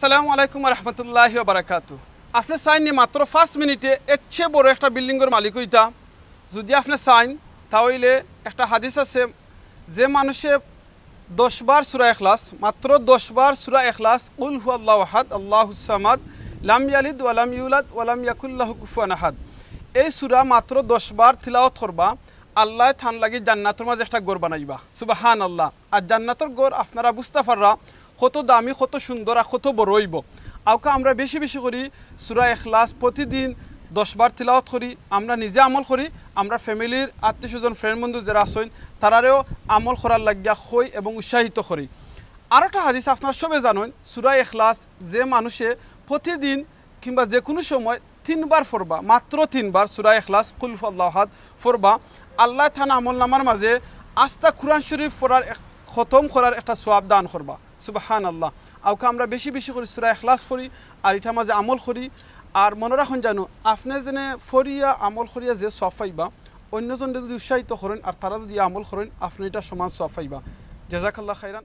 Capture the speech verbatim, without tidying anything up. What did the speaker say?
আসসালামু আলাইকুম ওয়া রাহমাতুল্লাহি ওয়া বারাকাতু। আপনে চাইন নি মাত্র পাঁচ মিনিটে এর চেয়ে বড় একটা বিল্ডিংর মালিক অইতা? যদি আপনে চাইন, তা অইলে একটা হাদিস আছে, যে মানুষে দশ বার সূরা ইখলাস, মাত্র দশ বার সূরা ইখলাস, কুল হু আল্লাহু আহাদ, আল্লাহুস সামাদ, লাম ইয়ালিদ ওয়া লাম ইউলাদ ওয়া লাম ইয়াকুল লাহু কুফুয়ান আহাদ, এই সূরা মাত্র দশ বার তিলাওয়াত করবা, আল্লায় তান লাগি জান্নাতর মাঝে একটা ঘর বানাইবা। সুবহানাল্লাহ। আর জান্নাতর ঘর আপনারা বুঝতা পাররা কত দামি, কত সুন্দর আর কত বড় অইবো। আউকা আমরা বেশি বেশি করি সূরা ইখলাস প্রতিদিন দশ বার তিলাওয়াত করি, আমরা নিজে আমল করি, আমরা ফ্যামিলির আত্মীয় স্বজন, ফ্রেন্ড বন্ধু যেরা আছইন, তারারেও আমল করার লাগিয়া কই এবং উৎসাহিত করি। আর একটা হাদিস আপনারা সবে জানইন, সূরা ইখলাস যে মানুষে প্রতিদিন কিংবা যে কোনো সময় তিনবার পড়বা, মাত্র তিনবার সূরা ইখলাস, কুল হু আল্লাহু আহাদ পড়বা, আল্লায় তান আমল নামার মাঝে আস্তা কুরআন শরীফ পড়ার এক-, খতম করার একটা সওয়াব দান করবা। সুবহানাল্লাহ। আউকা আমরা বেশি বেশি করি সূরা ইখলাস পড়ি, আর ইটার মাঝে আমল করি। আর মনো রাখইন জানু, আপনে যেনে পড়িয়া আমল করিয়া যে সওয়াব পাইবা, অইন্য জনরে যদি উৎসাহিত করইন আর তারা যদি আমল করইন, আপনে ইটার সমান সওয়াব পাইবা। জাযাকাল্লাহ খাইরান।